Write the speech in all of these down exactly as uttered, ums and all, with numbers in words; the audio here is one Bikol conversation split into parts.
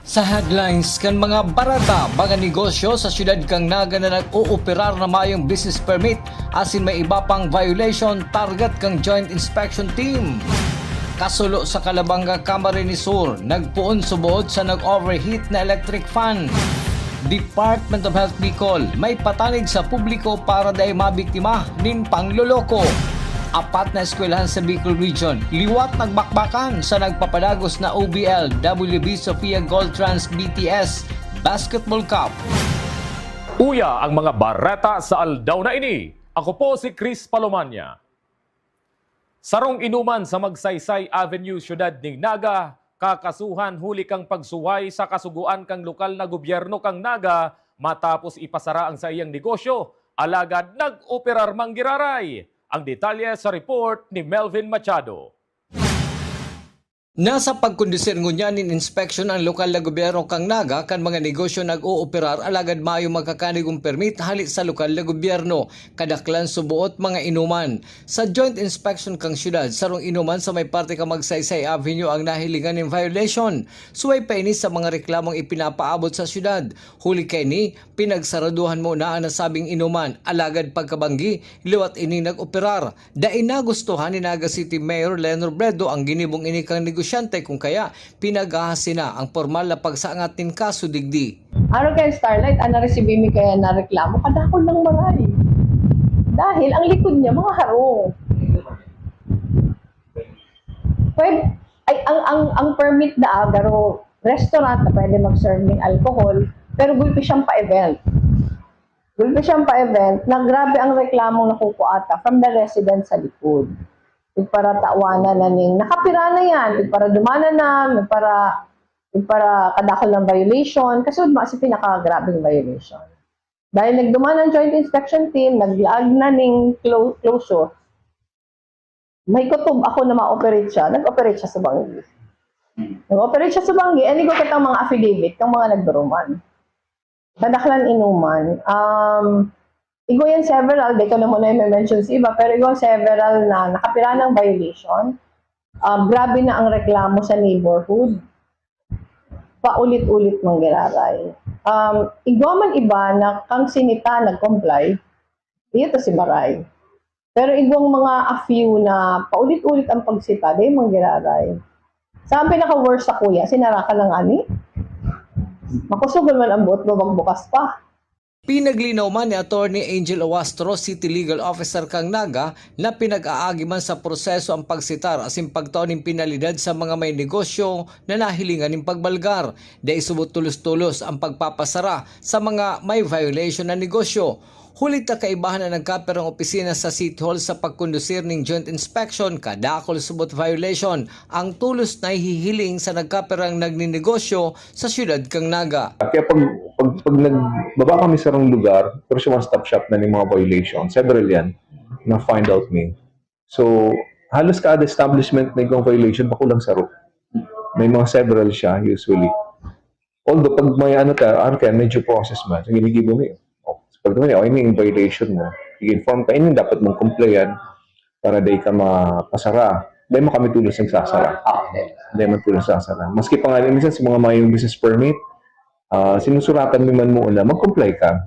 Sa headlines kan mga bareta, mga negosyo sa siyudad kan Naga na nag-ooperar na mayong business permit asin may iba pang violation, target kan Joint Inspection Team. Kasulo sa Calabanga, Camarines Sur, nagpoon suboot sa nag-overheat na electric fan. Department of Health Bicol, may patanid sa publiko para dai mabiktima nin pangloloko. Apat na eskwelahan sa Bicol Region, liwat nagbakbakan sa nagpapadagos na O B L W B Sofia Gold Trans B T S Basketball Cup. Uya ang mga bareta sa aldaw na ini. Ako po si Chris Palomania. Sarong inuman sa Magsaysay Avenue, siyudad nin Naga, kakasuhan huli kan pagsuway sa kasugoan kan lokal na gobyerno kan Naga matapos ipasara ang saiyang negosyo, alagad nag-operar manggiraray. Ang detalye sa report ni Melvin Machado. Nasa pagkondusir ngunyan nin inspeksyon ang lokal na gobyerno kan Naga kan mga negosyo nag-ooperar alagad mayo magkakanigong permit hali sa lokal na gobyerno, kadaklan suboot mga inuman. Sa joint inspection kan syudad, sarong inuman sa may parte kan Magsaysay Avenue ang nahilingan nin violation. Suway pa ini sa mga reklamong ipinapaabot sa syudad. Huli kaini, pinagsaraduhan muna ang nasabing inuman, alagad pagkabanggi, liwat ining nag-operar. Dai nagustuhan ni Naga City Mayor Leni Robredo ang ginibong ini kan negosyante, kung kaya pinaghahasi na ang pormal na pagsaangat nin kaso digdi. Arog kan Starlight, ang naresibi mi kaya na reklamo, kadakul nang maray. Dahil ang likod niya, mga harong. Pwede, ay, ang, ang, ang permit na agaro, restaurant na pwede mag-serve ng alcohol, pero gulpi siyang pa-event. Gulpi siyang pa-event na grabe ang reklamong nakukuha ta from the residents sa likod. Tigpara tawanan na ning, nakapira na yan, tigpara dumanan na, tigpara, tigpara kadakol ng violation, kasi ma si pinakagrabeng violation. Dahil nagduman ang joint inspection team, naglaag na ning clo-, closure, may kutob ako na ma-operate siya, nag-operate siya sa banggi. Nag-operate siya sa banggi, and igo kitang mga affidavit ng mga nagduruman. Kadaklan inuman. Um, igo yan several, di ko na muna i-mention sa iba, pero igo several na nakapira ng violation. Um, grabe na ang reklamo sa neighborhood. Paulit-ulit manggiraray. Um, igwa man iba na kang sinita nag-comply, iyo to si Baray. Pero igwang mga a few na paulit-ulit ang pagsita, dai manggiraray. Sa ang pinaka-worst sa kuya, sinarakan na ngani. Makusog man ang buot, babagbukas pa. Pinaglinaw man ni Attorney Angel Oastro, City Legal Officer kan Naga, na pinag-aagi man sa proseso ang pagsitar asin pagtao nin penalidad sa mga may negosyo na nahilingan nin pagbalgar. Dai subot tulos-tulos ang pagpapasara sa mga may violation na negosyo. Huli ta kaibahan na nagkapirang opisina sa City Hall sa pagkondusir nin joint inspection, kadakol subot violation ang tulos na hihiling sa nagkapirang nagninegosyo sa siyudad kan Naga. Kaya pag, pag, pag nagbaba kami sa sarong lugar, pero siya one-stop shop na ning mga violation, several yan, na-find out mi. So, halos kada establishment na igwang violation, bako lang saro. May mga several siya, usually. Although, pag may ano ka, ano kaya, medyo process man, so ginigibo mo yun. O, pag naman, o, ini yung violation mo, i-inform ka, ini yung dapat mong complayan para dai ka mapasara. Dai mo kami tulos nagsasara. Ah, okay. Dai mo tulos nagsasara. Maski pa nga, minsan sa mga mayong business permit, ah, sinusuratan mo man muna, mag-comply ka,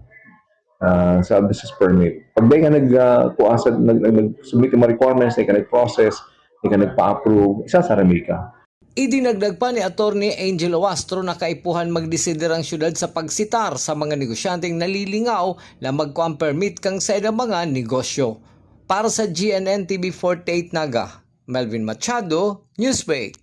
ah, sa business permit. Pag dai ka nag, ah, kuasa, nag, nag, nag-submit yung mga requirements, dai ka nag-process, dai ka nagpa-approve, isasara mi ka. Idinagdag pa ni Attorney Angel Oastro na kaipuhan magdesider ang syudad sa pagsitar sa mga negosyanteng nalilingaw na magkuang permit kan saindang mga negosyo. Para sa G N N T V forty-eight Naga, Melvin Machado, Newsbreak.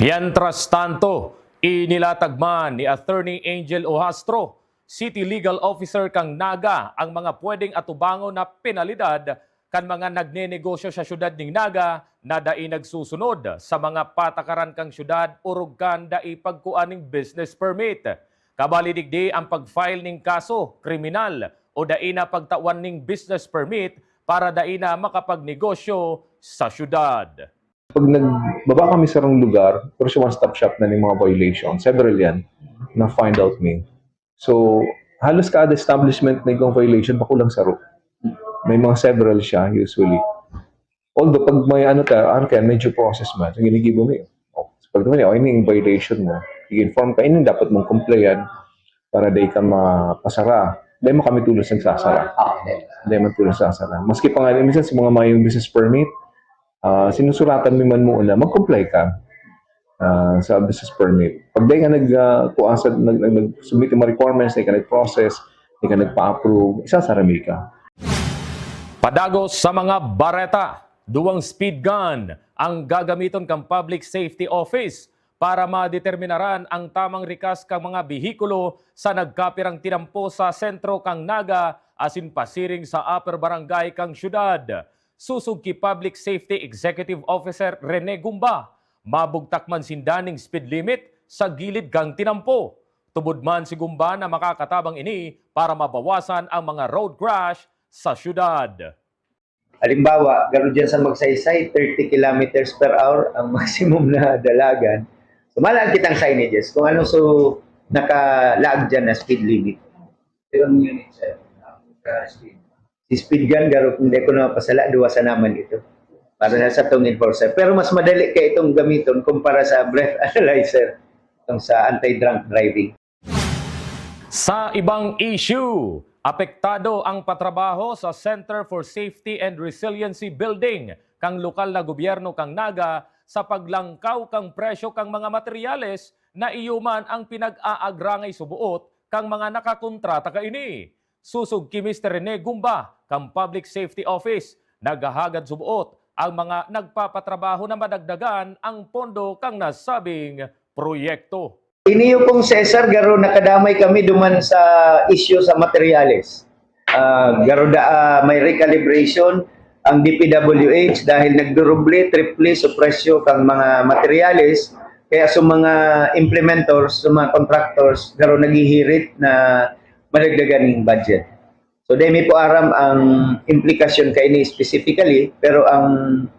Mientras tanto, inilatag man ni Attorney Angel Oastro, City Legal Officer kan Naga, ang mga pwedeng atubangon na penalidad kan mga nagnenegosyo sa siyudad nin Naga na dai nagsusunod sa mga patakaran kan syudad orog kan dai pagkua nin business permit. Kabali digdi ang pag-file nin kaso kriminal o dai na pagtawan nin business permit para dai na makapagnegosyo sa syudad. Pag nagbaba kami sa sarong lugar, pero siya one-stop shop na ning mga violation, several yan, na-find out mi. So, halos kada establishment na igwang violation, bako lang saro. May mga several siya, usually. Although, pag may ano ka, ano kaya, medyo process man, so ginigibo mo yun. O, Pag duman, "Oh, ini yung violation mo." I-inform ka, ini dapat mong complyan para di ka mapasara. Di mo kami tulos nagsasara. Ah, okay. Di mo tulos nagsasara. Maski pa nga, minsan sa mga mayong business permit, ah, sinusuratan mo man muna, mag-comply ka, ah, sa business permit. Pag di ka nag, ah, kuasa, nag, nag, nag-submit yung mga requirements, di ka nag-process, di ka nagpa-approve, isasara mi ka. Padagos sa mga bareta, duwang speed gun ang gagamiton kan Public Safety Office para madeterminaran ang tamang rikas kan mga behikulo sa nagkapirang tinampo sa sentro kan Naga asin pasiring sa upper barangay kan syudad. Sosog ki Public Safety Executive Officer Rene Gumba, mabugtak man sinda nin speed limit sa gilid kan tinampo. Tubod man si Gumba na makakatabang ini para mabawasan ang mga road crash sa syudad. Halimbawa, garo diyan sa Magsaysay, thirty kilometers per hour ang maximum na dalagan. So, malaan kitang signages kung ano so nakalaag diyan na speed limit. Pero ang unit, sir, ang speed. Si speed gun, garo, kung di ko na mapasala, duwa sa naman ito. Para na sa tong enforcer. Pero mas madali ka itong gamiton kumpara sa breath analyzer, itong sa anti-drunk driving. Sa ibang issue, apektado ang patrabaho sa Center for Safety and Resiliency Building kan lokal na gobyerno kan Naga sa paglangkaw kan presyo kan mga materyales na iyo man ang pinag-aagrangay suboot kan mga nakakontrata kaini. Sosog ki Mister Rene Gumba kan Public Safety Office, naghahagad suboot ang mga nagpapatrabaho na madagdagan ang pondo kan nasabing proyekto. Iniyo pong Cesar, garo nakadamay kami duman sa isyu sa materyales. Ah, garo da, ah, may recalibration ang D P W H dahil nagduruble, triple so presyo kang mga materyales. Kaya sa mga implementors, sa mga contractors, garo naghihirit na madagdagan ning budget. So, di mi po aram ang implikasyon kaini specifically, pero ang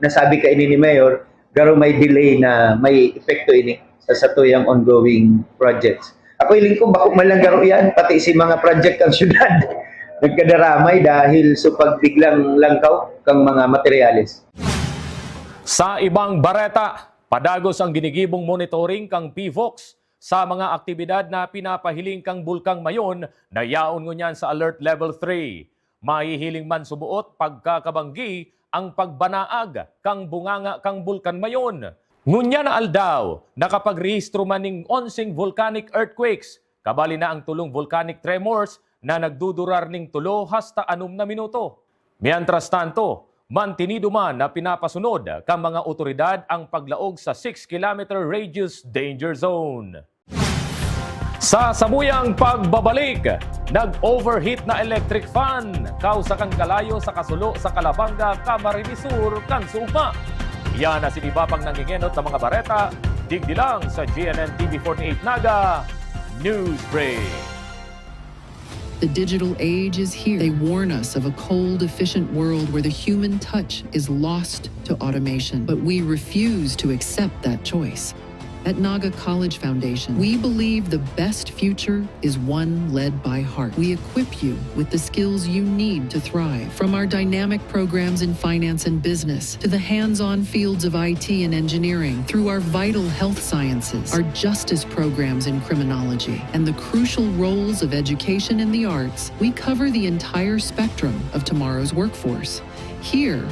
nasabi kaini ni Mayor, garo may delay na may epekto ini sa satuyang ongoing projects. Ako, hiling ko, bako man lang garo yan, pati si mga project kan syudad nagkadaramay dahil sa pagbiglang langkaw kang mga materyales. Sa ibang bareta, padagos ang ginigibong monitoring kang PHIVOLCS sa mga aktibidad na pinapahiling kang Bulkang Mayon na yaon ngunyan sa Alert Level three. Mahihiling man suboot pagkakabanggi ang pagbanaag kang bunganga kang Bulkan Mayon. Ngunyan na aldaw, nakapagrehistro man ning onseng volcanic earthquakes, kabali na ang tolong volcanic tremors na nagdudurar ning tulo hasta anom na minuto. Mientras tanto, mantinido man na pinapasunod kan mga otoridad ang paglaog sa six kilometer radius danger zone. Sa samuyang pagbabalik, nag-overheat na electric fan, kausa kan kalayo sa kasulo sa Calabanga, Camarines Sur, kan Sugma. Yan asin iba pang nangingenot na mga bareta, digdi lang sa G N N T V forty-eight Naga News Break. The digital age is here. They warn us of a cold, efficient world where the human touch is lost to automation. But we refuse to accept that choice. At Naga College Foundation, we believe the best future is one led by heart. We equip you with the skills you need to thrive, from our dynamic programs in finance and business to the hands-on fields of I T and engineering, through our vital health sciences, our justice programs in criminology, and the crucial roles of education and the arts, we cover the entire spectrum of tomorrow's workforce. Here,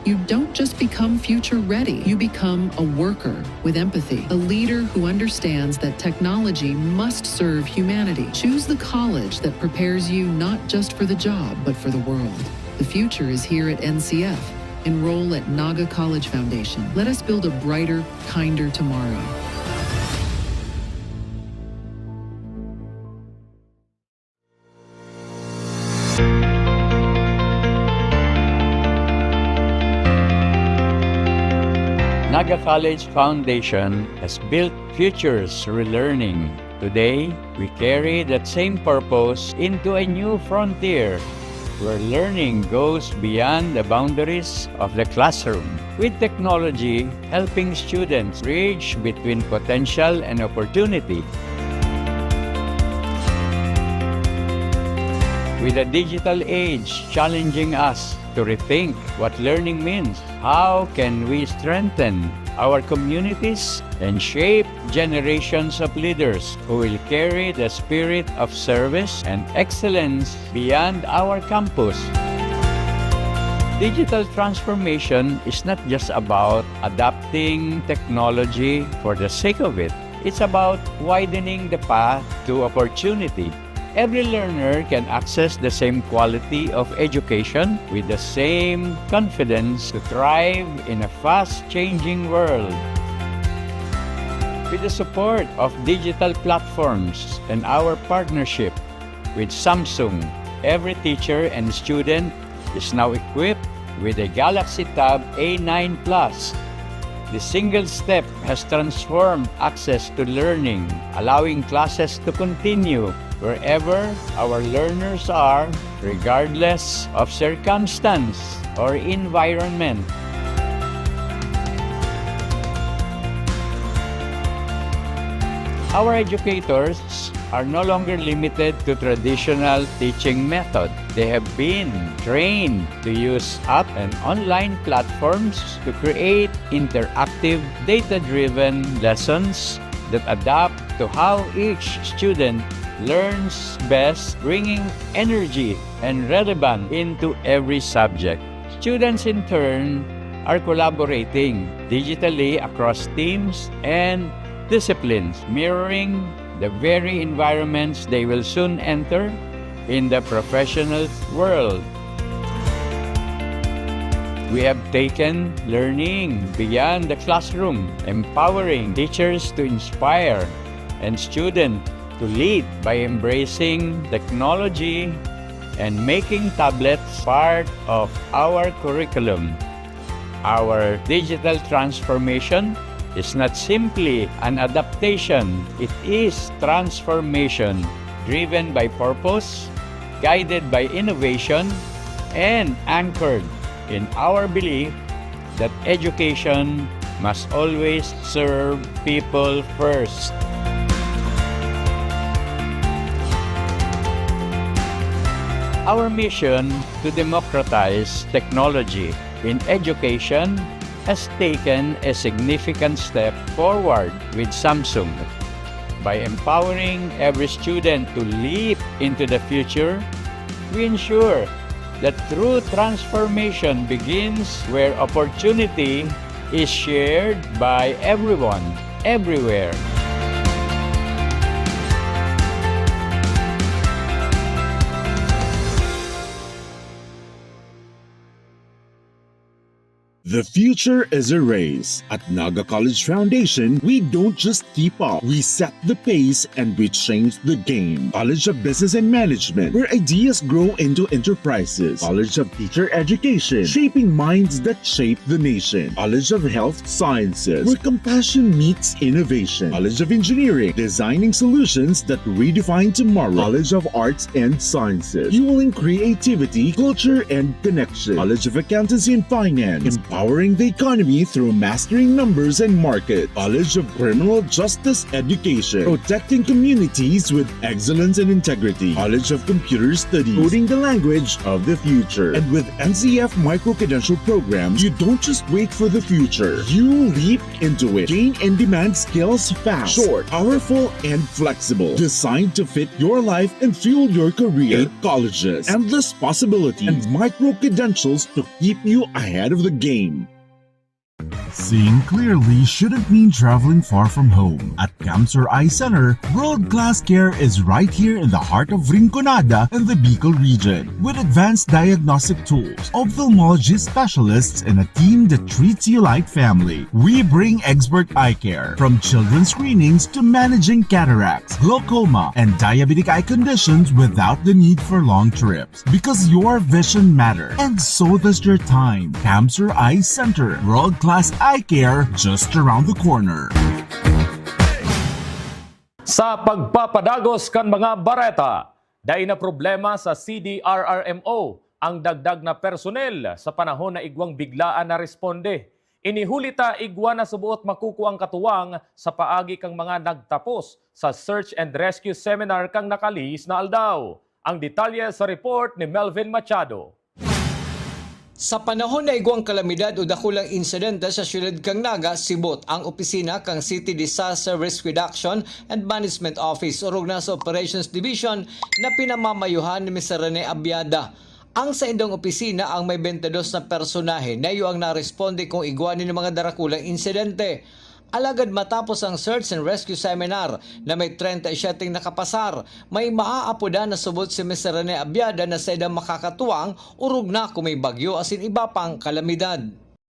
you don't just become future ready, you become a worker with empathy, a leader who understands that technology must serve humanity. Choose the college that prepares you not just for the job, but for the world. The future is here at N C F. Enroll at Naga College Foundation. Let us build a brighter, kinder tomorrow. Naga College Foundation has built futures through learning. Today, we carry that same purpose into a new frontier where learning goes beyond the boundaries of the classroom, with technology helping students bridge between potential and opportunity. With the digital age challenging us to rethink what learning means, how can we strengthen our communities, and shape generations of leaders who will carry the spirit of service and excellence beyond our campus. Digital transformation is not just about adopting technology for the sake of it. It's about widening the path to opportunity. Every learner can access the same quality of education with the same confidence to thrive in a fast-changing world. With the support of digital platforms and our partnership with Samsung, every teacher and student is now equipped with a Galaxy Tab A nine Plus. The single step has transformed access to learning, allowing classes to continue wherever our learners are, regardless of circumstance or environment. Our educators are no longer limited to traditional teaching method. They have been trained to use app and online platforms to create interactive, data-driven lessons that adapt to how each student learns best, bringing energy and relevance into every subject. Students, in turn, are collaborating digitally across teams and disciplines, mirroring the very environments they will soon enter in the professional world. We have taken learning beyond the classroom, empowering teachers to inspire and students to lead by embracing technology and making tablets part of our curriculum. Our digital transformation is not simply an adaptation, it is transformation driven by purpose, guided by innovation, and anchored in our belief that education must always serve people first. Our mission to democratize technology in education has taken a significant step forward with Samsung. By empowering every student to leap into the future, we ensure that true transformation begins where opportunity is shared by everyone, everywhere. The future is a race. At Naga College Foundation, we don't just keep up, we set the pace and we change the game. College of Business and Management, where ideas grow into enterprises. College of Teacher Education, shaping minds that shape the nation. College of Health Sciences, where compassion meets innovation. College of Engineering, designing solutions that redefine tomorrow. College of Arts and Sciences, fueling creativity, culture, and connection. College of Accountancy and Finance, empowering the economy through mastering numbers and market. College of Criminal Justice Education, protecting communities with excellence and integrity. College of Computer Studies, coding the language of the future. And with N C F Micro Credential Program, you don't just wait for the future, you leap into it. Gain in-demand skills fast, short, powerful, and flexible. Designed to fit your life and fuel your career. Eight colleges, endless possibilities, and micro credentials to keep you ahead of the game. Seeing clearly shouldn't mean traveling far from home. At Cancer Eye Center, world-class care is right here in the heart of Rinconada and the Bicol region. With advanced diagnostic tools, ophthalmology specialists, and a team that treats you like family, we bring expert eye care, from children's screenings to managing cataracts, glaucoma, and diabetic eye conditions without the need for long trips. Because your vision matters, and so does your time. Cancer Eye Center, world-class eye care just around the corner. Sa pagpapadagos kan mga bareta, dai na problema sa C D R R M O ang dagdag na personel sa panahon na igwang biglaan na responde. Ini huli ta igwa na subuot makukuang katuwang sa paagi kan mga nagtapos sa search and rescue seminar kan nakalihis na aldaw. Ang detalye sa report ni Melvin Machado. Sa panahon na igwang kalamidad o dakulang insidente sa siyudad kan Naga, sibot ang opisina kan City Disaster Risk Reduction and Management Office, orog na sa Operations Division na pinamamayuhan ni Mister Rene Abiada. Ang saindang opisina ang may bente dos na personahe na iyo ang naresponde kung igwa nin mga darakulang insidente. Alagad matapos ang search and rescue seminar na may treinta y siete nakapasar, may maaapodan na subot si Mister Rene Abiada na saindang makakatuwang orog na kung may bagyo asin iba pang kalamidad.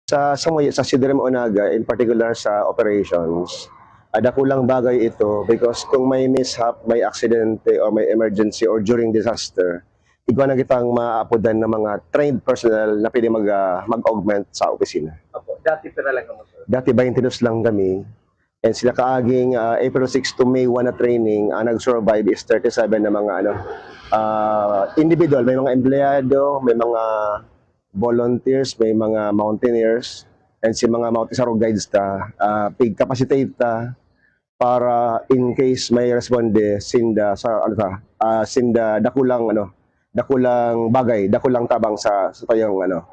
Sa, sa, sa C D R M Naga, in particular sa operations, ah, dakulang bagay ito because kung may mishap, may aksidente o may emergency or during disaster, igwa na kitang maaapodan ng mga trained personnel na pwede mag, ah, mag-augment sa opisina. Opo. Dati pira lang kamo, sir? Dati twenty-two lang kami. And sila kaaging, ah, April six to May one na training, ang nag-survive is thirty-seven na mga, ano, ah, individual. May mga empleyado, may mga volunteers, may mga mountaineers, and si mga Mount Isarog guides ta, ah, pig-capacitate ta para in case may responde sinda sa, ano ta, ah, sinda dakulang, ano, dakulang bagay, dakulang tabang sa, sa tuyang, ano,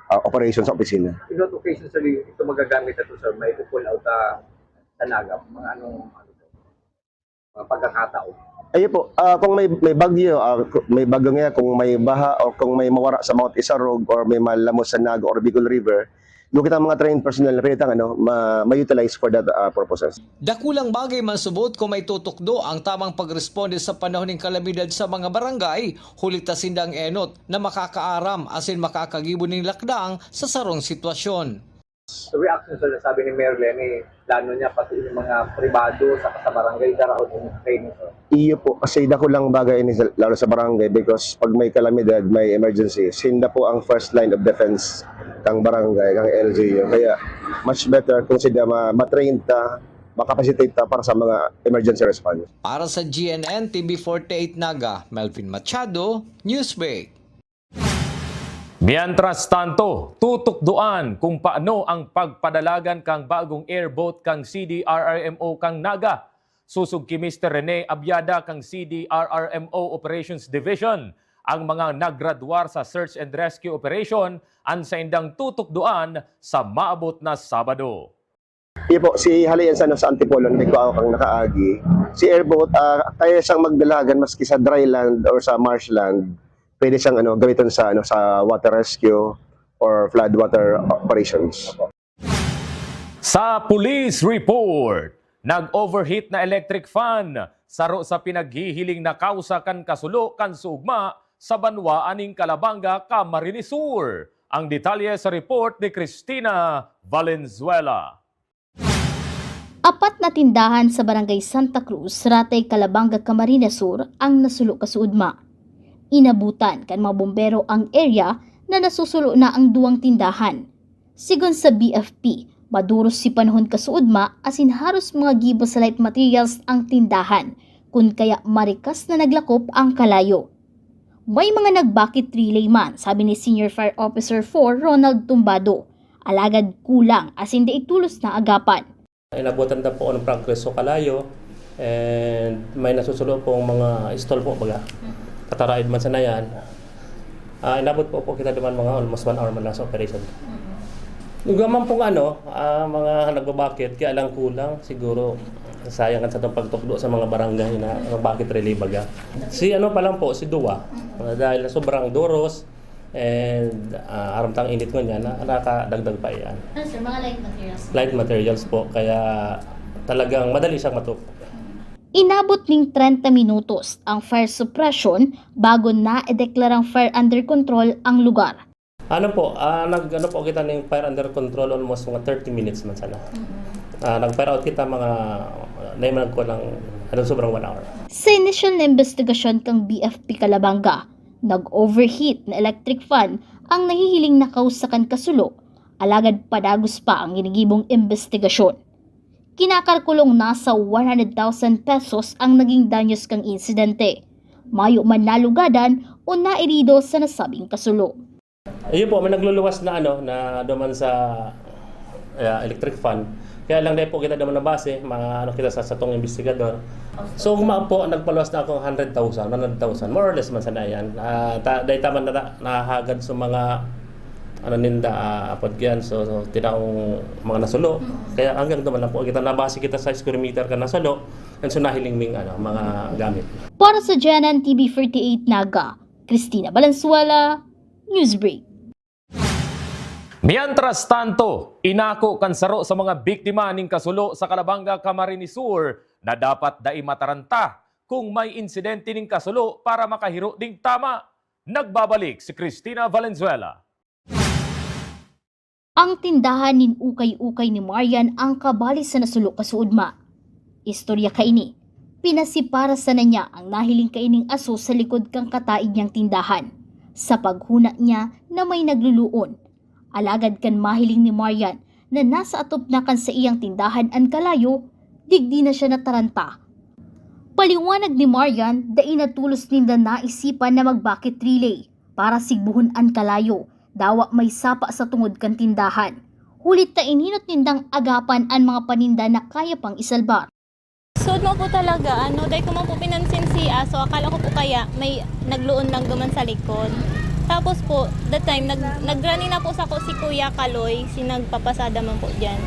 ah, operation sa opisina. In what occasion, sir, ito magagamit ito, sir? May pull out, ah, sa Naga, mga anong, ano, mga pagkakataon? Ayun po, ah, kung may, may bagyo, ah, ku-, may bagyo nga, kung may baha o kung may mawara sa Mount Isarog or may malamos sa Naga or Bicol River, yung kitang mga trained personnel na pwede tang, ano, ma-, ma-utilize for that, ah, purposes. Dakulang bagay man subot kung may tutukdo ang tamang pagresponde sa panahon nin kalamidad sa mga barangay, huli ta sinda an enot na makakaaram asin makakagibo nin lakdang sa sarong sitwasyon. Sa reaction, sir, sabi ni Mayor Leni, plano niya pati yung mga pribado sa, sa barangay, daraon yung training, sir. Iyo po, kasi dakulang bagay ini sa, lalo sa barangay, because pag may kalamidad, may emergency, sinda po ang first line of defense kang barangay, kang L G U. Kaya much better kung sila ma-, ma-train ta, makapacitate ta para sa mga emergency response. Para sa G N N T V forty-eight Naga, Melvin Machado, Newsbreak. Mientras tanto, tutukdoan kung paano ang pagpadalagan kan bagong airboat kan C D R R M O kan Naga. Sosog ki Mister Rene Abiada kan C D R R M O Operations Division, ang mga nagradwar sa search and rescue operation an saindang tutukdoan sa maabot na Sabado. Iyo po, si hale yan sa, ano, sa Antipolo, na nagkuha kang nakaagi. Si airboat, ah, kaya siyang magdalagan maski sa dry land or sa marsh land. Pwede siyang, ano, gamitin sa, ano, sa water rescue or flood water operations. Sa police report, nag-overheat na electric fan, saro sa pinaghihiling na kausa kan kasulo kan suugma sa banwaan nin Calabanga, Camarines Sur. Ang detalye sa report ni Cristina Valenzuela. Apat na tindahan sa Barangay Santa Cruz, Ratay, Calabanga, Camarines Sur ang nasulo kasuudma. Inabutan kan mga bombero ang area na nasusulo na ang duwang tindahan. Sigon sa B F P, maduros si panahon kasuudma asin haros mga gibo sa light materials ang tindahan, kun kaya marikas na naglakop ang kalayo. May mga nagbakit relay man, sabi ni Senior Fire Officer four Ronald Tumbado. Alagad kulang asin dai tolos naagapan. Inabutan ta po ang progreso kalayo, and may nasusulo pong mga stall po, baga. Kataraid man sana yan. Ah, inabot po, po kita duman mga almost one hour man lang sa operation. Yung man pong ano, ah, mga nagbabakit, kaya lang kulang, siguro, sayang kan sa itong pagtukdo sa mga barangay na bakit relay, baga. Si ano pa lang po, si Dua. Ah, dahil sobrang duros, and, ah, aram tang init ngunyan, na, nakadagdag pa iyan. Ano, sir, mga light materials? Light materials po, kaya talagang madali siyang matupo. Inabot ning treinta minutos ang fire suppression bago na ideklarang fire under control ang lugar. Ano po, ah, nag-, ano po kita ning fire under control almost mga thirty minutes man sana. Ah, nag-fire out kita mga, ah, na yung nagkuha ng, ano, sobrang one hour. Sa inisyal na investigasyon kang B F P Calabanga, nag-overheat na electric fan ang nahihiling na kausa kan kasulo, alagad padagos pa ang ginigibong investigasyon. Kinakalkulong nasa one hundred thousand pesos ang naging danyos kang insidente. Mayo man nalugadan o nairido sa nasabing kasulo. Ayun po, may nagluluwas na ano, na duman sa, ah, electric fan. Kaya lang dahil po kita duman na base, mga ano kita sa satong investigador. So, ugma po, nagpaluwas na akong hundred thousand, one hundred thousand, more or less man sana yan. Ah, ta-, dahil tama na ta-, nahagad sa mga Ano ninda, ah, apod yan, so, so, tinaong mga nasulo. Kaya hanggang duman lang po, kita nabase kita sa square meter ka nasulo, and so nahiling ming, ano, mga gamit. Para sa G N N T V forty-eight Naga, Christina Valenzuela, Newsbreak. Mientras tanto, inako kan saro sa mga biktima ning kasulo sa Calabanga, Camarines Sur na dapat dai mataranta kung may insidente ning kasulo para makahiro ding tama. Nagbabalik si Christina Valenzuela. Ang tindahan nin ukay-ukay ni Marian ang kabali sa nasulo kasuodma. Istorya kaini, pinasipara sana niya ang nahiling kaining aso sa likod kan kataig niyang tindahan, sa paghuna niya na may nagluluon. Alagad kan mahiling ni Marian na nasa atop na kan saiyang tindahan an kalayo, digdi na siya nataranta. Paliwanag ni Marian, dai na tolos ninda naisipan na mag-bucket relay para sigbohon an kalayo, dawa may sapa sa tungod kan tindahan. Huli ta inhinot nindang agapan an mga paninda na kaya pang isalbar. Suod mo po talaga, ano, dai ko man po pinansin si aso, akala ko po kaya may nagluon lang duman sa likod. Tapos po, that time, nag, nagrani na po sako si Kuya Kaloy, si nagpapasada man po dyan.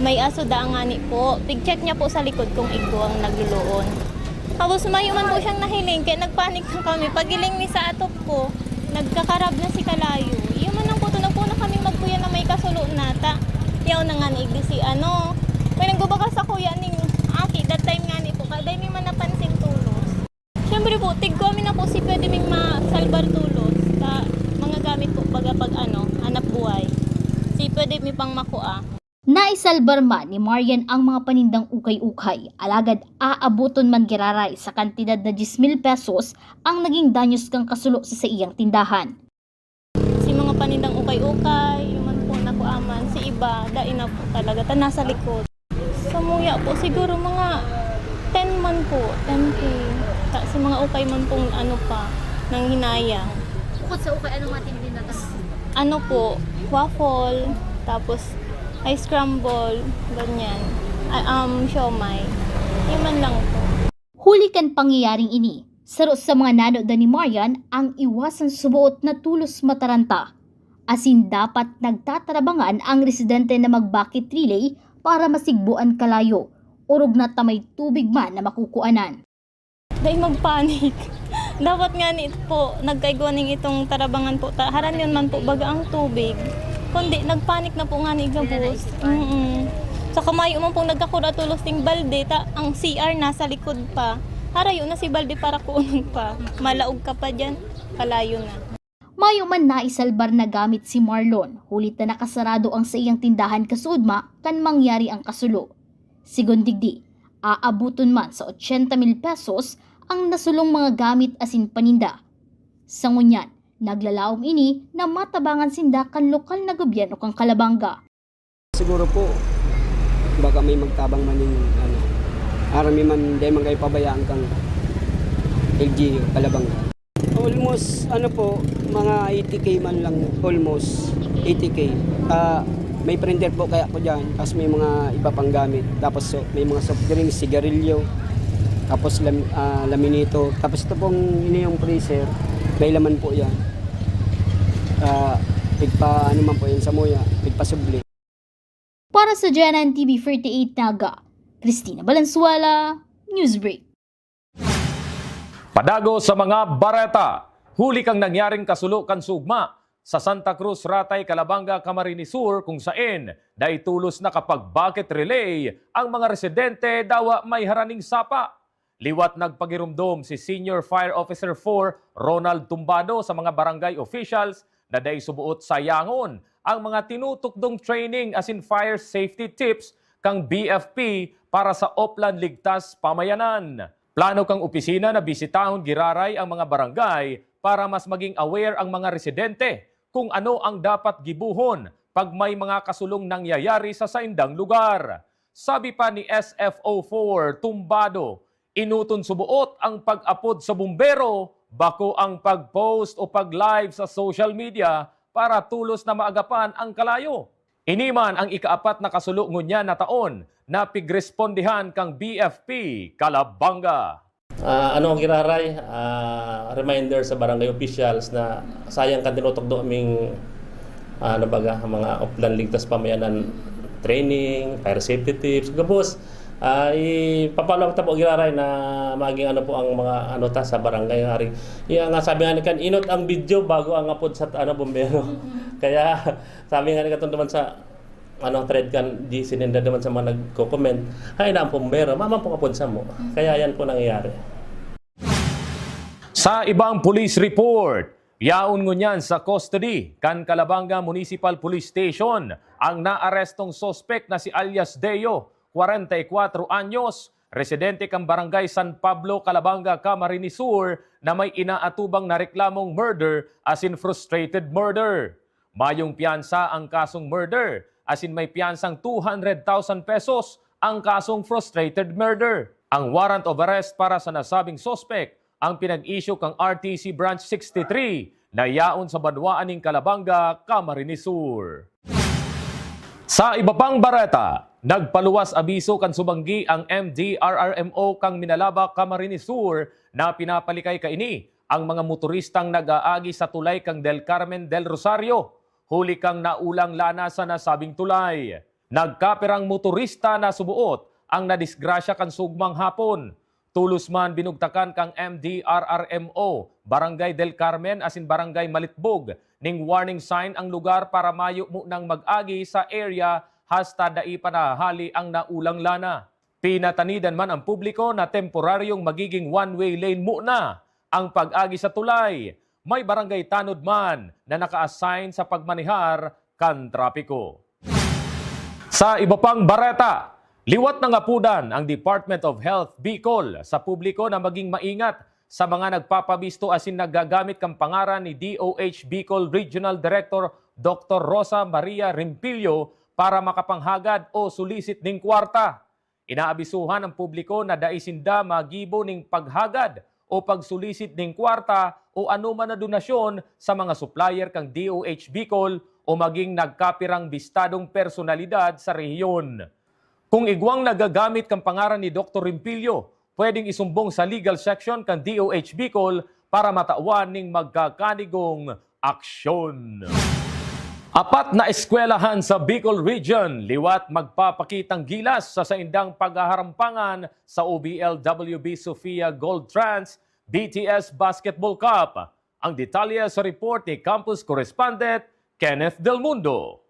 May aso da ngani po, pigcheck niya po sa likod kung igwa ang nagluluon. Tapos mayo man po siyang nahiling, kaya nagpanik na kami. Pagiling mi sa atop ko, nagkakarab na si kalayo. Iyo man lang po, to, nagpuna kaming magkuya na may kasulo na, ta. Yaw na nga ni igdi si ano, may nagbabaga sa kuya ning aki, that time nga ni po, kaya dai mi man napansin tolos. Siyempre po, tigkua mi na po si pwede ming masalbar tolos, ta mga gamit po, baga pag ano, hanap buhay. Si pwede mi pang makua. Naisalbar man ni Marian ang mga panindang ukay-ukay, alagad aaboton man giraray sa kantidad na diyes mil pesos ang naging danyos kan kasulo sa saiyang tindahan. Si mga panindang ukay-ukay, yung man po nakuaman, si iba, dai na po talaga, ta nasa likod. Sa muya po, siguro mga ten man po, ten K. Ta, si mga ukay man pong ano pa, nanghinayang. Bukod sa ukay, anong mga tinda na Ano po, waffle, tapos ice scramble, ganyan. Ah, um, siomay. Yun man lang po. Huli kan pangyayaring ini, saro sa mga nanodan ni Marian ang iwasan suboot na tulos mataranta, asin dapat nagtatarabangan ang residente na mag-bucket relay para masigbo an kalayo, orog na ta may tubig man na makukuanan. Dai magpanik. Dapat nga ni po, nagkaigwa ning itong tarabangan po, ta, haran yun man po baga ang tubig. Kundi nagpanik na po nga ni gabos. Mm. Sa kamayo man pong nagkakura tulos ting balde, ta, ang C R nasa likod pa. Harayo na si balde para kuonon pa. Malaog ka pa dyan, kalayo na. Mayo man naisalbar na gamit si Marlon, huli ta nakasarado ang saiyang tindahan kasuodma kan mangyari ang kasulo. Sigon digdi, aaboton man sa ochenta mil pesos ang nasulong mga gamit asin paninda. Sa ngunyan, naglalaom ini na matabangan sinda kan lokal na gobyerno kan Calabanga. Siguro po, baka may magtabang man yung ano, army man, dahil man kayo pabayaan kang L G U, Calabanga. Almost, ano po, mga eighty K man lang, almost eighty K. Ah, may printer po kaya ko dyan, tapos may mga iba pang gamit. Tapos so, may mga soft drinks, sigarilyo, tapos lam, ah, laminito. Tapos ito pong ini yung freezer, may laman po yan. Ah, pigpa ano man po yan sa muya, pigpasubli. Para sa G N N T V forty-eight Naga, Christina Valenzuela, Newsbreak. Padagos sa mga bareta, huli kang nangyaring kasulo kan sugma sa Santa Cruz, Ratay, Calabanga, Camarines Sur, kung saen dai tulos nakapag-bucket relay ang mga residente dawa may haraning sapa. Liwat nagpagiromdom si Senior Fire Officer four Ronald Tumbado sa mga barangay officials na dai suboot sayangon ang mga tinutukdong training asin fire safety tips kan B F P para sa Oplan Ligtas Pamayanan. Plano kan opisina na bisitahon giraray ang mga barangay para mas maging aware ang mga residente kung ano ang dapat gibohon pag may mga kasulong nangyayari sa saindang lugar. Sabi pa ni S F O four Tumbado, enoton suboot ang pag-apod sa bumbero, bako ang pag-post o pag-live sa social media para tulos na maagapan ang kalayo. Ini man ang ikaapat na kasulo ngunyan na taon na pigrespondehan kang B F P Calabanga. Ah, ano ang giraray? Ah, reminder sa barangay officials na sayang kan tinutukdo ming Ah, ano baga, mga Oplan Ligtas Pamayanan training, fire safety tips, gabos. Ah, ipapalo ta po giraray na maging ano po ang mga ano ta sa barangay, hari. Iya nga sabi nga ni kan, inot ang video bago ang apod sa ano, bombero. Kaya sabi nga ni katong naman sa ano, thread kan G C, ninda naman sa mga nagko-comment, "Ay, na ang bombero, mama po kapod sa mo." Kaya yan po nangyayari. Sa ibang police report, yaon ngunyan sa custody kan Calabanga Municipal Police Station ang naarestong suspek na si alias Deo, kwarenta y kwatro anyos, residente kan Barangay San Pablo, Calabanga, Camarines Sur, na may inaatubang na reklamong murder asin frustrated murder. Mayong piyansa ang kasong murder, asin may piyansang two hundred thousand pesos ang kasong frustrated murder. Ang warrant of arrest para sa nasabing suspek ang pinag-issue kang R T C Branch sixty-three na yaon sa banwaan nin Calabanga, Camarines Sur. Sa iba pang bareta, nagpaluwas abiso kan subanggi ang M D R R M O kan Minalabac, Camarines Sur na pinapalikay kaini ang mga motoristang nag-aagi sa tulay kan Del Carmen, Del Rosario, huli kan naulang lana sa nasabing tulay. Nagkapirang motorista na subuot ang nadisgrasya kan sugmang hapon. Tolos man binugtakan kan M D R R M O, Barangay Del Carmen asin Barangay Malitbog ning warning sign ang lugar para mayo munang mag-agi sa area hasta dai pa nahahali ang naulang lana. Pinatanidan man ang publiko na temporaryong magiging one-way lane muna ang pag-agi sa tulay. May barangay tanod man na naka-assign sa pagmanehar kan trapiko. Sa iba pang bareta, liwat nangapodan ang Department of Health Bicol sa publiko na maging maingat sa mga nagpapabisto asin naggagamit kan pangaran ni D O H Bicol Regional Director Doctor Rosa Maria Rimpillo para makapanghagad o sulisit ning kwarta. Inaabisuhan ang publiko na dai sinda magibo ning paghagad o pagsulisit ning kwarta o anoman na donasyon sa mga supplier kan D O H Bicol o maging nagkapirang bistadong personalidad sa rehiyon. Kung igwang nagagamit kan pangaran ni Doktor Rimpillo, pwedeng isumbong sa legal section kan D O H Bicol para matawan ning magkakanigong aksyon. Apat na eskwelahan sa Bicol Region liwat magpapakitang gilas sa saindang paghaharampangan sa O B L W B Sofia Gold Trans B T S Basketball Cup. Ang detalye sa report ni Campus Correspondent Kenneth Del Mundo.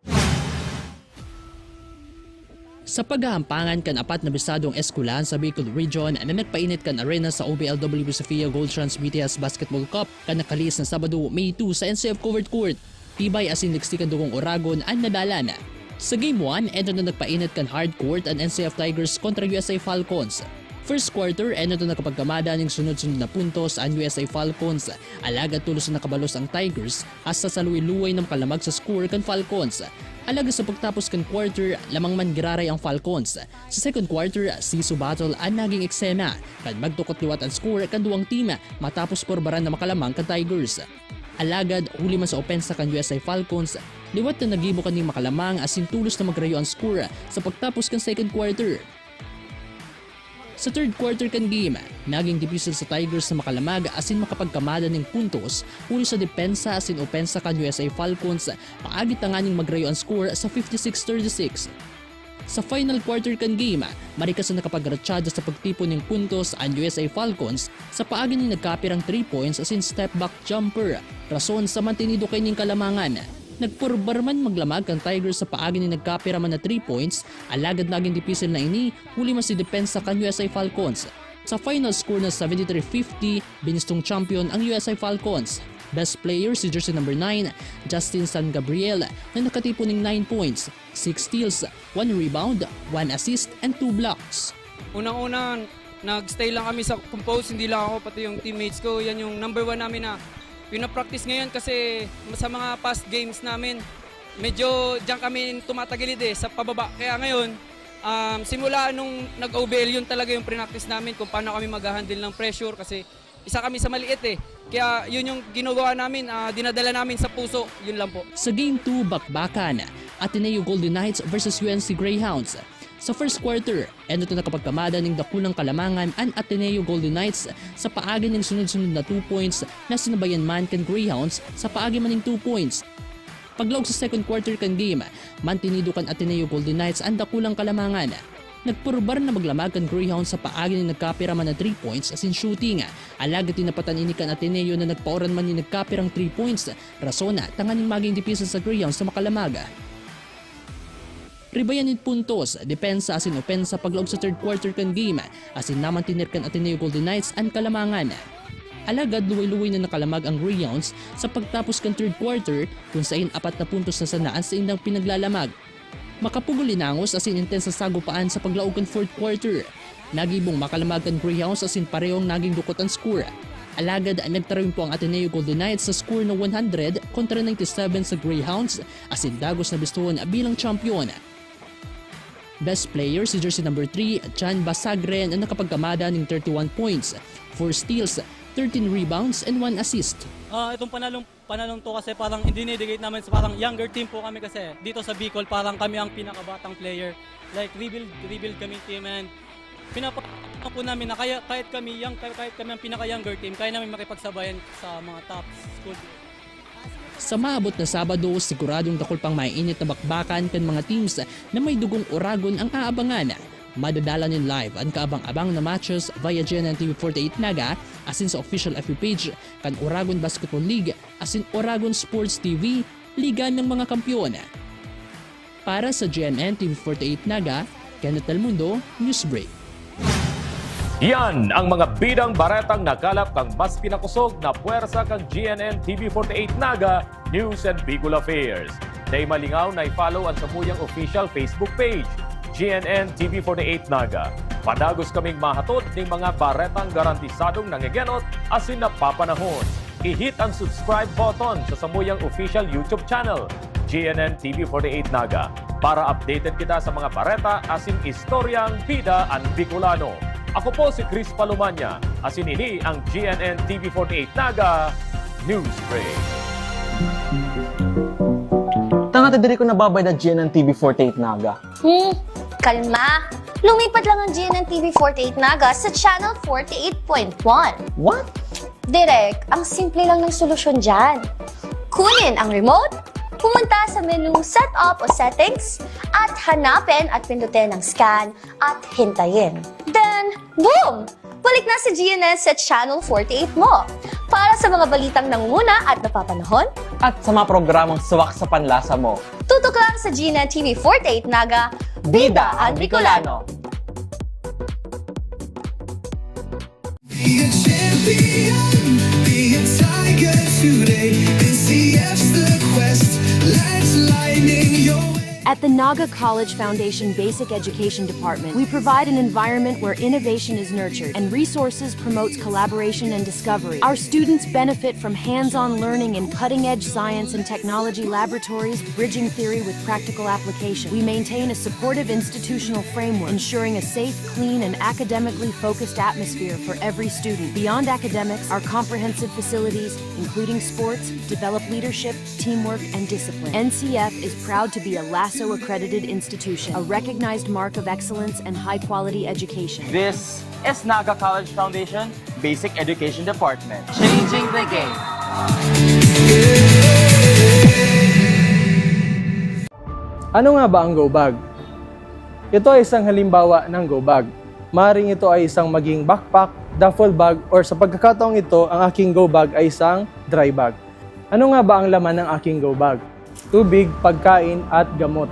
Sa paghahampangan kan apat na bisadong eskwelahan sa Bicol Region na nagpainit kan arena sa O B L W Sofia Gold Trans B T S Basketball Cup kan nakalihis na Sabado, May two sa N C F Covered Court, tibay asin liksi kan dugong Oragon an nadalan. Sa Game one, ito na nagpainit kan hard court an N C F Tigers kontra U S A Falcons. First quarter, eno na nakapagkamada ning sunod-sunod na puntos an U S A Falcons. Alagad tolos na nakabalos ang Tigers hasta sa luway-luway na makalamag sa score kan Falcons. Alagad sa pagtapos kan quarter, lamang man giraray ang Falcons. Sa second quarter, siso battle an naging eksena, kan magtukot liwat an score kan duwang team matapos porbaran na makalamang kan Tigers. Alagad, huli man sa opensa kan U S A Falcons, liwat na nagibo kaning makalamang asin tolos na magrayo an score sa pagtapos kan second quarter. Sa third quarter kan game, naging dipisil sa Tigers na makalamag asin makapagkamada nin puntos huli sa depensa asin opensa kan U S A Falcons paagi tanganing magrayo an score sa fifty-six thirty-six. Sa final quarter kan game, marikas na nakapagratsyada sa pagtipon nin puntos an U S A Falcons sa paagi nin nagkapirang three points asin step back jumper, rason sa mantinido kaining kalamangan. Nagporbar man maglamag kan Tigers sa paagi nin nagkapira man na three points, alagad nagin dipisil na ini huli man si depensa kan U S A Falcons. Sa final score na seventy-three fifty, binistong champion ang U S A Falcons. Best player si jersey number nine, Justin San Gabriel, na nakatipon ning nine points, six steals, one rebound, one assist, and two blocks. Unang-una, nag-stay lang kami sa compose, hindi lang ako, pati yung teammates ko. Yan yung number one namin na pinapractice ngayon kasi sa mga past games namin, medyo diyan kami tumatagilid eh, sa pababa. Kaya ngayon, um, simula nung nag-O B L, yun talaga yung prinactice namin kung paano kami mag-handle ng pressure kasi isa kami sa maliit eh. Kaya yun yung ginagawa namin, ah, dinadala namin sa puso, yun lang po. Sa Game two, bakbakan, Ateneo Golden Knights versus U N C Greyhounds. Sa first quarter, eno na nakapagkamada ning dakulang kalamangan an Ateneo Golden Knights sa paagi ning sunod-sunod na two points na sinabayan man kan Greyhounds sa paagi man ning two points. Paglaog sa second quarter kan game, mantinido kan Ateneo Golden Knights an dakulang kalamangan. Nagpurbar na maglamag kan Greyhounds sa paagi nin nagkapira man na three points asin shooting, alagad tinapatan ini kan Ateneo na nagpaoran man nin nagkapirang three points, rason tanganing magin depensa sa Greyhounds na makalamag. Ribayan nin puntos, depensa asin opensa paglaog sa third quarter kan game, asin namantener kan Ateneo Golden Knights an kalamangan. Alagad luway-luway na nakalamag ang Greyhounds sa pagtapos kan third quarter, kun saen apat na puntos na sana an saindang pinaglalamag. Makapugol-inangos asin intensa sagupaan sa paglaog kan fourth quarter. Nagibong makalamag kan Greyhounds asin parehong nagin dukot an score. Alagad nagtarimpo ang Ateneo Golden Knights sa score na one hundred kontra ninety-seven sa Greyhounds asin dagos na bistohon bilang champion. Best player si jersey number three, Chan Basagren, na nakapagkamada nin thirty-one points, four steals, thirteen rebounds, and one assist. Ah, itong panalong, panalong to kasi parang i-dedicate namin sa parang younger team po kami kasi dito sa Bicol parang kami ang pinakabatang player. Like rebuild, rebuild kami team and pinapa po namin na kaya kahit kami young, kahit kami ang pinaka-younger team, kaya namin makipagsabayan sa mga top school. Sa maabot na Sabado, siguradong dakul pang mainit na bakbakan kan mga teams na may dugong Oragon ang aabangan. Madadala nin live an kaabang-abang na matches via G N N T V forty-eight Naga asin sa official F B page kan Oragon Basketball League asin Oragon Sports T V, Liga ng mga Kampiyon. Para sa G N N T V forty-eight Naga, Kenneth Del Mundo, Newsbreak. Yan ang mga bidang baretang nakalap kan mas pinakusog na pwersa kan G N N T V forty-eight Naga News and Bicol Affairs. Dai malingaw na i-follow an samuyang official Facebook page, G N N T V forty-eight Naga. Padagos kaming mahatod ning mga baretang garantisadong nangegenot asin napapanahon. I-hit ang subscribe button sa samuyang official YouTube channel, G N N T V forty-eight Naga, para updated kita sa mga bareta asin istoryang bida an Bicolano. Ako po si Chris Palomania, asin ini ang G N N T V forty-eight Naga News Break. Tanga ta diri ko nababayad na G N N T V forty-eight Naga. Hmm, kalma. Lumipat lang ang G N N T V forty-eight Naga sa Channel forty-eight point one. What? Direk, ang simple lang ng solusyon dyan. Kunin ang remote, pumunta sa menu Setup o Settings, at hanapin at pindutin ang Scan at hintayin. Then, boom! Balik na sa G N S sa Channel forty-eight mo. Para sa mga balitang nangunguna at napapanahon, at sa mga programang swak sa panlasa mo, tutok lang sa G N N T V forty-eight Naga, Bida ang Bicolano. Be a champion, be a tiger today. N C F's the quest, lights lining your way. At the Naga College Foundation Basic Education Department, we provide an environment where innovation is nurtured and resources promotes collaboration and discovery. Our students benefit from hands-on learning in cutting-edge science and technology laboratories, bridging theory with practical application. We maintain a supportive institutional framework, ensuring a safe, clean, and academically focused atmosphere for every student. Beyond academics, our comprehensive facilities, including sports, develop leadership, teamwork, and discipline. N C F is proud to be a LASO accredited institution, a recognized mark of excellence and high-quality education. This is Naga College Foundation Basic Education Department. Changing the game. Ano nga ba ang go bag? Ito ay isang halimbawa ng go bag. Maring ito ay isang maging backpack, duffel bag, or sa pagkakataong ito, ang aking go bag ay isang dry bag. Ano nga ba ang laman ng aking go bag? Tubig, pagkain, at gamot.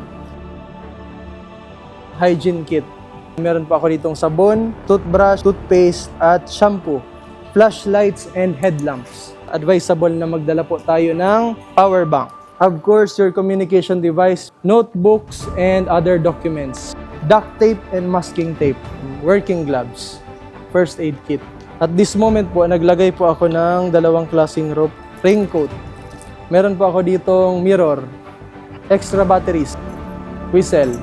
Hygiene kit. Meron po ako ditong sabon, toothbrush, toothpaste, at shampoo. Flashlights and headlamps. Advisable na magdala po tayo ng power bank. Of course, your communication device, notebooks, and other documents. Duct tape and masking tape. Working gloves. First aid kit. At this moment po, naglagay po ako ng dalawang klaseng rope. Raincoat. Meron po ako ditong mirror. Extra batteries. Whistle.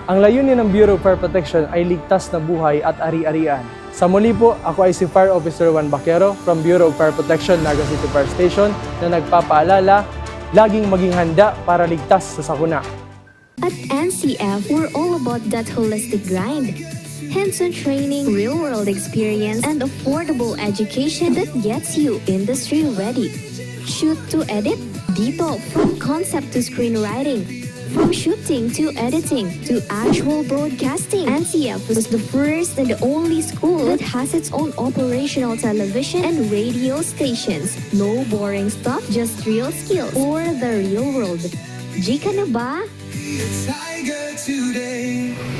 Ang layunin ng Bureau of Fire Protection ay ligtas na buhay at ari-arian. Sa muli po, ako ay si Fire Officer Juan Baquero from Bureau of Fire Protection, Naga City Fire Station, na nagpapaalala, laging maging handa para ligtas sa sakuna. At N C F, we're all about that holistic grind. hands-on training, real-world experience, and affordable education that gets you industry-ready. Shoot to edit? Dito, from concept to screenwriting, from shooting to editing to actual broadcasting, N C F was the first and only school that has its own operational television and radio stations. No boring stuff, just real skills for the real world. G ka na ba? Tiger today.